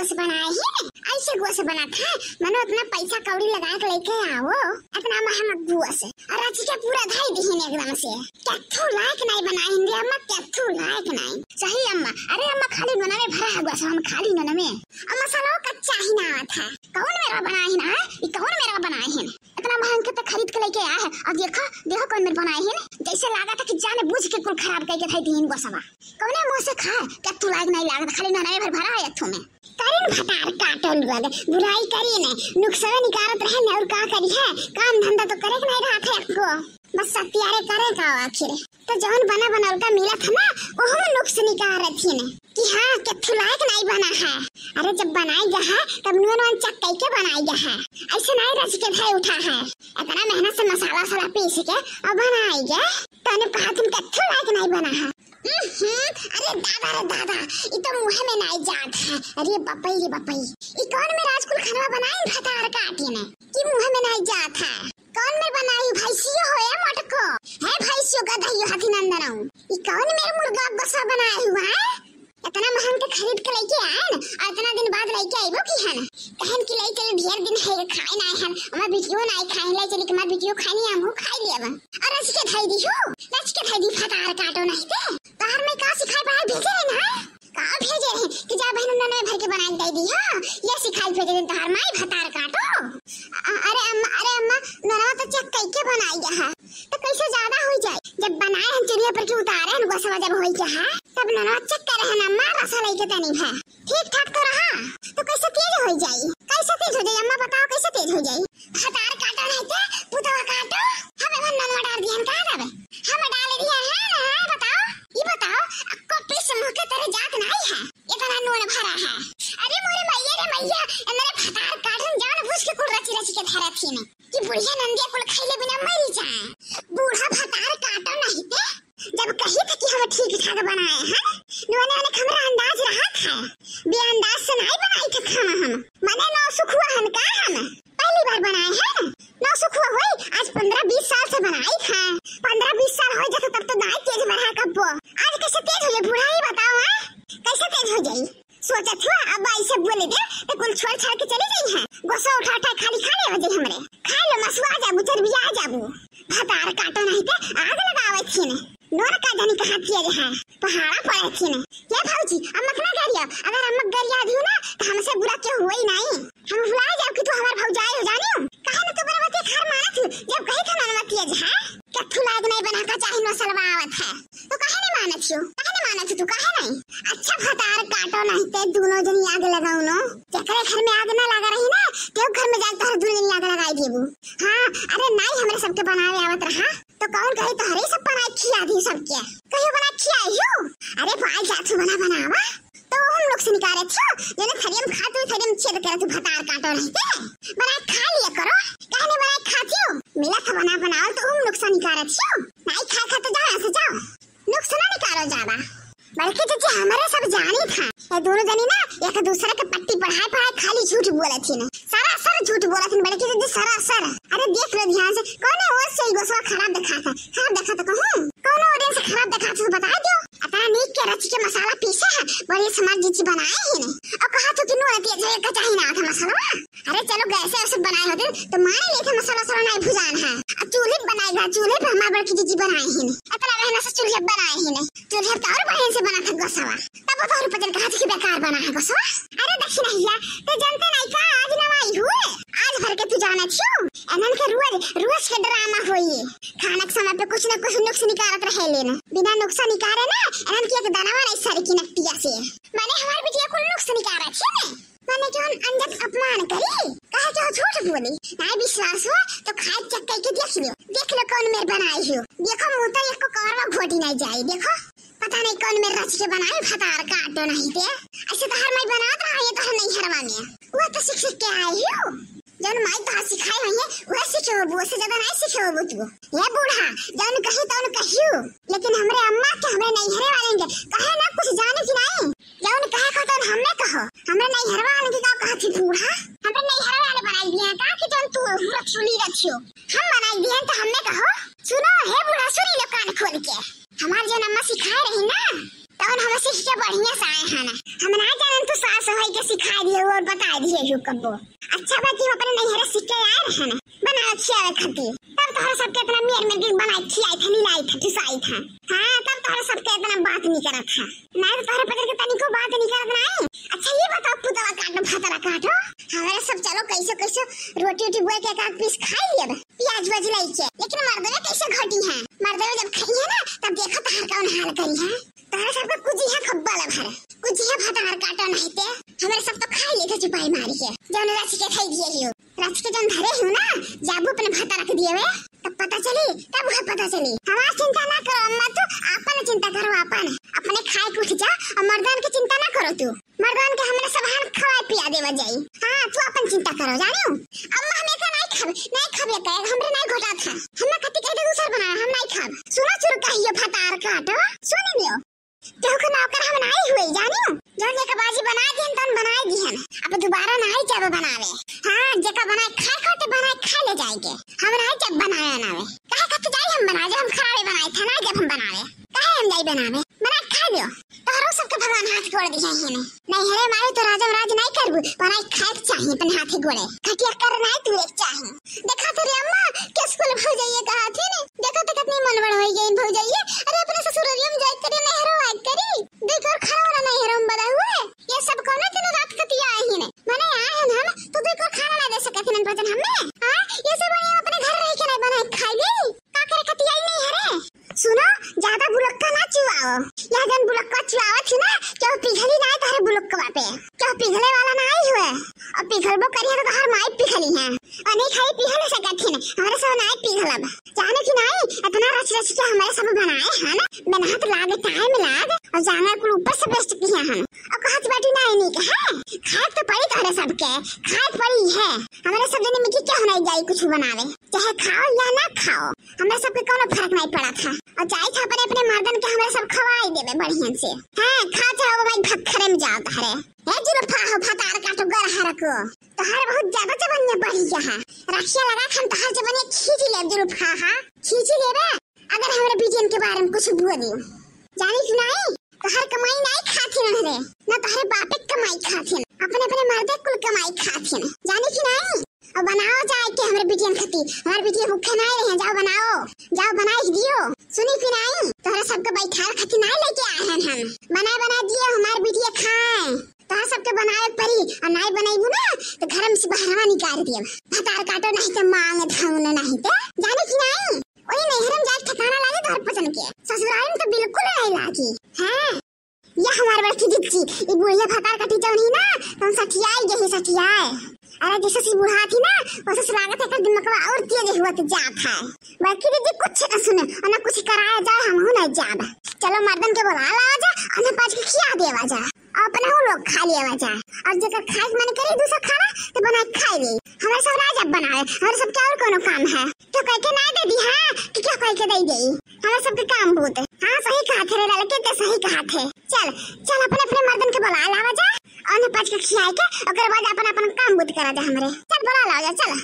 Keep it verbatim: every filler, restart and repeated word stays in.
गोस बनाए ही, ऐसे गोस बनात है, मनो इतना पैसा कौड़ी लगा के लेके आओ, इतना महंगा गोस, और रचिके पूरा धई दिहिन एकदम से। कथू लायक नहीं बनाए हिन रे अम्मा, कथू लायक नहीं। सही अम्मा, अरे अम्मा खाली नोनवे भरा है गोस, हम खाली नोनवे। अम्मा सालो कच्चा ही ना आवत है। कौन मेरा बनाए हिन, हाँ? ई कौन मेरा बनाए हिन? इतना महंग के तो खरीद के लेके आए हैं, और देखो, देखो कौन मेरा बनाए हिन। जैसे लागत है कि जाने बूझ के कुल खराब करके धई दिहिन गोसवा। कौने मुंह से खाए? कथू लायक नहीं लागत, खाली नोनवे भर भरा है अथू में। करिन भतार काटो लोग, बुराई करिन, नुक्सवे निकारत रहे न, और का करी है? काम धंधा तो करे के नहीं रहा था आपको, बस सत्यारे करे का आखिर। तो जौन बना बनौल का मिला था ना, ओहू नुक्स निकारत थी ने कि हाँ, कथू लायक नहीं बना है। अरे जब बनाई गया है, तब नुअन वन चक कई के बनाई गया है, ऐसे नहीं रच के धई उठा है। इतना मेहनत से मसाला वसाला पीस के और बनाई गया, तने कहा तुम कथू लायक नहीं बना है। हम्म, अरे दादा रे दादा, ई तो मुँह में नाई जात है। अरे बपई रे बपई, ई कौन मेर आज कुल खनवा बनाई भतार काटी ने कि मुँह में नाई जात है? कौन मेर बनाई भैंसियो हो ए मोटको? है भैंसियो गधइयो हाथी नंदनऊ। ई कौन मेर मुर्गा गोसा बनाए हुआ है? इतना महंग के खरीद के लेके आए न, और इतना दिन बाद लेके आइबो की है न? कहन की ले चले ढेर दिन है खाए ना है, हमार बिटियो ना खाए, ले चले कि हमार बिटियो खाए नहीं, हमहू खाए लेबा। और रच के धई दी हो, रच के धई दी भतार काटो नहीं ते। तोहर में का सिखाए पढ़ाए भेजे रहे ना? का भेजे रहे कि जा बहन ननवे भर के बनाए के दे दी, हाँ? ये सिखाए भेजे रहे तोहर माई भतार काटो। अ-, अरे अम्मा, अरे अम्मा, ननवा तो चक कई के बनाई गया है। तो कैसे ज्यादा हो जाए? जब बनाए हम चूल्हे पर के उतारे हम गोसवा जब होई गया है, तब ननवा चक करे है ना, मार रसा लेके तनी है। ठीक ठाक तो रहा, तो कैसे तेज हो जाई? कैसे तेज हो जाई अम्मा, बताओ कैसे तेज हो जाई? भतार काटो नहीं ते पुतवा काटो। हम एमन ननवा डाल दिहन का तब? हम डाल दिया है ना, बताओ, ई बताओ, अक्को पीस मुँह के तेरे जात नहीं है, इतना नून भरा है। अरे मोरे मैया रे मैया, इनरे भतार काटन जान बूझ के कुल रची रची के धरत ही ने कि बुढ़िया नंदिया कुल खैले बिना मरी जाए। बूढ़ा भतार काटो नहीं ते, जब कही थे कि हम ठीक ठाक बनाए हैं, नुअने नुअने हमरा अंदाज रहा था, बेअंदाज से नहीं बनाई थे खाना हम। मने नौसुखुआ हन का हम? पहली बार बनाए हैं। नौसुखुआ होई, आज पन्द्रह बीस साल से बनाई था। पन्द्रह बीस साल हो जाता तब तो नाई तेज बढ़ा कब्बो। आज कैसे तेज हो जाई बूढ़ा, ही बताओ, हाँ? कैसे तेज हो जाई? सोचत हुआ अब ऐसे बोले दे तो कुल छोड़ छाड़ के चली जाई है। गोसा उठा उठा खाली खा ले वजह हमरे। खा लो मसुआ जाबू, चर्बिया जाबू। भतार काटो नहीं ते आग लगावे थी ने। नोर का जानी कहाँ किया जहाँ पहाड़ा पड़े थी ने। ये भौजी, अम्मक ना गरिया, अगर अम्मक गरिया दियो ना तो हमसे बुरा क्यों हुआ ही नहीं। हम भुला जाओ कि तू हमार भौजाई हो जानी हो। काहे ना तू बराबर के घर मानत हो, जब कही था ननवा किया जहाँ। कथू लायक नहीं बना का चाहे नसलवा आवत है। तो काहे नहीं मानत हो? काहे नहीं मानत हो तू? काहे नहीं? अच्छा भतार काटो नहीं ते दोनों जनी आग लगाओ नो। जकरे घर में आग ना लगा रही ना, ते घर में जाके तोहर दोनों जनी आग लगाई देबू। हाँ, अरे नहीं हमरे सबके बनावे आवत रहा, तो कौन कही तोहरे सब बनाए खिया दी सबके। कहियो बनाए खिया हो? अरे भाई जा तू बना बनावा। तो हम लोग से निकाले छो, जने थरियम खातू, थरियम छेद करे तू भतार काटो नहीं ते। बनाए खा लिया करो, काहे नहीं बनाए खाती हो? मिला था बना बनाओ तो हम लोग से निकाले छो। नहीं खा खा तो जाओ यहाँ से जाओ। नुक्स ना निकालो ज्यादा। बल्कि चाची हमरे सब जानी था, ये दोनों जनी ना एक दूसरे के पट्टी पढ़ाए पढ़ाए खाली झूठ बोलत ही ना, सरासर झूठ बोलत ही। बल्कि चाची सरासर, अरे देख लो ध्यान से, कौने ओर से ई गोसवा खराब दिखाता, खराब दिखाता कहूँ, कौनो ओर से खराब दिखाता तो बता दो। अतना नीक के रच के मसाला पीसे है, बढ़िया समाज जीजी बनाए ही नहीं, और कहा तो कि नून तेज है, का चाही ना था मसाला। अरे चलो गैसे वैसे बनाए होते तो मारे लिए थे मसाला वसाला नहीं भुजान है। अब चूल्हे पे बनाएगा, चूल्हे पे हमारे बड़की जीजी बनाए ही नहीं। इतना मेहनत से चूल्हे पे बनाए ही नहीं। चूल्हे पे तो और बढ़िया से बना था गोसवा। तब वो तो और पचन कहा थी कि बेकार बना है गोसवा। अरे दक्षिणहिया, ते जानते नहीं का आज नवाई हुए? आज भर के तू जाना छियो। एनन के रोज, रोज के ड्रामा होई। खाना के समय पे कुछ ना कुछ नुक्स निकारत रहे लेन। बिना नुक्सा निकारे ना, एनन की एक दाना नहीं सर की नकटिया से। माने हमार बिटिया कुल नुक्स निकारा थी ने। माने कि हम अंजत अपमान करी, कहे कि वो झूठ बोली, नाई विश्वास हो तो खाए चेक करके देख लियो, देख लो कौन मेर बनाई हो। देखो मुँह तो एक को कौरवा घोटी नहीं जाए, देखो पता नहीं कौन मेर रच के बनाई, भतार काटो नहीं ते। ऐसे तो हर मैं बनात रहा, ये तो हर नहीं हरवा में, वो तो सीख सीख के आई हो। जौन माई तोहार सिखाए होइहे, उहे सीखे होबू, ओसे ज्यादा नाई सीखे होबू तू। हे बूढ़ा, जौन कही तौन कहियो, लेकिन हमरे अम्मा के, हमरे नैहरे वाले के कहे ना कुछ जाने की नाई। जौन कहे को तौन हमें कहो, हमरे नैहरे वाले के का कहत ही बूढ़ा? हमरे नैहरे वाले बनाई दिए हैं का कि जौन तू पूरा चुली रखियो? हम बनाई दिए हैं तो हमें कहो। सुनो हे बूढ़ा, सुनी लो कान खोल के। हमार जौन अम्मा सिखाए रही ना, तौन हमें सीख के बढ़िया से आए हैं ना। हम ना जाने तू सास होई के सिखाई दिए और बताई दिए यू कब्बो। अच्छा बा कि हम अपने नैहरे सीख के आए रहे ना, बनावे खियावे खातिर। तब तोहरा सबके इतना मेर मेर के बनाई खियाई था, लाई था, ठुसाई था। हाँ, तब तोहरा सबके इतना बात नहीं करत था। नहीं तो तोहरे पतर के तनिको बात नहीं करत नहीं। अच्छा ये बताओ, पुतवा काटो, भतरा काटो, हमारे सब चलो कैसे कैसे रोटी उटी बोए के एक आध पीस खाई लियब, प्याज व्याज लाई के। लेकिन मर्दवे कैसे घटी है? मर्दवे जब खाई है ना, तब देखो तोहर कौन हाल करी है। तोहरे सबके कुछ है खब्बा ला भर, कुछ है भतार काटो नहीं ते। हमारे सब तो खाई लेते चुपाई मारी के, जौन रच के खाई दिए हियो। रच के जौन धरे हियो ना, जाबू अपने भतार के दिए वे, तब पता चली, तब वह पता चली। हमार चिंता ना करो अम्मा, तू आपन चिंता करो, आपन। अपने खाए के उठ जा और मर्दान के चिंता ना करो तू। मर्दान के हमरे सब हाल खवाए पिया देवा जाई। हाँ, तू अपन चिंता करो, जानियो। अम्मा हम एका नहीं खाब, नहीं खाब एका, हमरे नहीं घोटात है। हम ना कति कहते दूसर बनाए, हम नहीं खाब। सुनो चुरका हियो भतार काटो, सुनी लियो। केहू के नौकर हम नाई हुए, जानियो। जौन जेका बाजी बनाए दिहन, तौन बनाए दिहन। अब दोबारा नाई जाबे बनावे। हाँ, जेका बनाए खाए खाते बनाए खा ले जाएंगे। हम नाई जब बनाए नावे। काहे खातिर जाई हम बनाए, जब हम खराबे बनाए थे, नाई जब हम बनावे। काहे हम जाई बनावे? बनाए खा लियो। तोहरो सबके भगवान हाथ गोड़ दिहे हैं ने। नहीं हरे माई तो राजा राज नाई करबू, बनाए खाए के चाहिए अपने हाथे गोड़े। खटिया कर नाई तू एक चाहिए। देखा तो रे अम्मा, के स्कूल भौजाइये कहा थी ने। देखा तो कितनी मन बड़ होई गई भौजाइये। अरे अपने ससुररिया में जाए करी, नैहरो आए करी। दुई कोर खाना वाला नैहरो में बड़ा हुए। ये सब कौनो दिन रात कतिया आई ही ने। मने आए हैं हम, तो दुई कोर खाना ना दे सके थे भजन हमें। हाँ, ये सब बढ़िया अपने घर रह के नहीं बनाए खाई ली। का करे कतिया ही नहीं हरे। सुनो, ज्यादा बुलक्का ना चुआओ। यह जन बुलक्का चुआवत ही ना, केहू पिघली ना तोहरे बुलक्कवा पे। केहू पिघले वाला ना आई हुए। और पिघलबो करिए तो तोहर माई पिघली है। और नहीं खाई पिघल सकत ही ना, हमारे सब नाई पिघलब। जाने की नाई, इतना रच रच के हमारे सब बनाए हैं ना, मेहनत लाग, टाइम लाग, और जाने कुल ऊपर से बेस्ट किए हैं। और कहत बाटी नाई नहीं कहे, खाए तो पड़ी तोहरे सबके, खाए पड़ी है। हमारे सब जने मिट्टी क्या होना जाई कुछ बनावे, चाहे खाओ या ना खाओ। हमरा सबके कोनो फर्क नहीं पड़त है। और जाई था अपने अपने मर्दन के हमरा सब खवाई देबे बढ़िया से। हाँ, खा चाहो भाई भखरे में जाओ तहरे। हे जुल्फा हो भतार काटो गरहर को। तोहर बहुत ज्यादा जबनिया बढ़ी गया है। रखिया लगा के हम तोहर जबनिया खींच लेब जुल्फा, हाँ? खींच लेबे। अगर हमरे बिटियन के बारे में कुछ बोली। जानी कि नहीं? तोहर कमाई नहीं खाथिन हरे। ना तोहरे बापे के कमाई खाथिन। अपने अपने मर्दे कुल कमाई खाथिन। जानी कि नहीं? अब बनाओ जाए के हमरे बिटियन खाती, हमारे बिटिया भूखे नहीं रहे, जाओ बनाओ, जाओ बनाए के दियो। सुनी कि नहीं, तोहरा सबके बैठाल खाती नहीं लेके आए हैं हम, बनाए बनाए दियो हमारे बिटिया खाए। तोहरा सबके बनाए परी, और नहीं बनाईबू ना तो घर में से बाहरवा निकाल दियो। भतार काटो नहीं तो मांग धाउन नहीं तो, जाने की नहीं, वही नैहर में जाए ठिकाना लागे घर पसंद के, ससुराल में तो बिल्कुल नहीं लागी। हाँ, या हमार बड़की जिज्जी, ई बुढ़िया भतार कटी जौन ही ना, तौन सठियाई गई सठियाए। अरे जैसे सी बुढ़ा थी ना, वैसे से लागत है एकर दिमागवा और तेज हुआ तो जात है। बड़की जिज्जी कुछ न सुने और ना कुछ कराया जाए, हम हूँ नहीं जाब। चलो मर्दन के बुला लावा जा, और ना पाँच के खिया देवा जा, और अपना वो लोग खा लेवा जा। और जेकर खाए के मन करे दूसरा खाना, तो बना के खाई ले। हमारे सब ना जब बनावे, हमारे सबके और कोनो काम है। तो कह के ना दे दी, हाँ, कि क्या कह के दे दे? हमारे सबके काम बहुत है। हाँ, सही कहा थे रे लड़के, ते सही कहा थे। चल, चल अपने अपने मर्दन के बुला लावा जा, और उन्हें पाँच के खियाए के, ओकर बाद अपन अपन काम बहुत करा जा हमरे। चल बुला लावा जा, चल।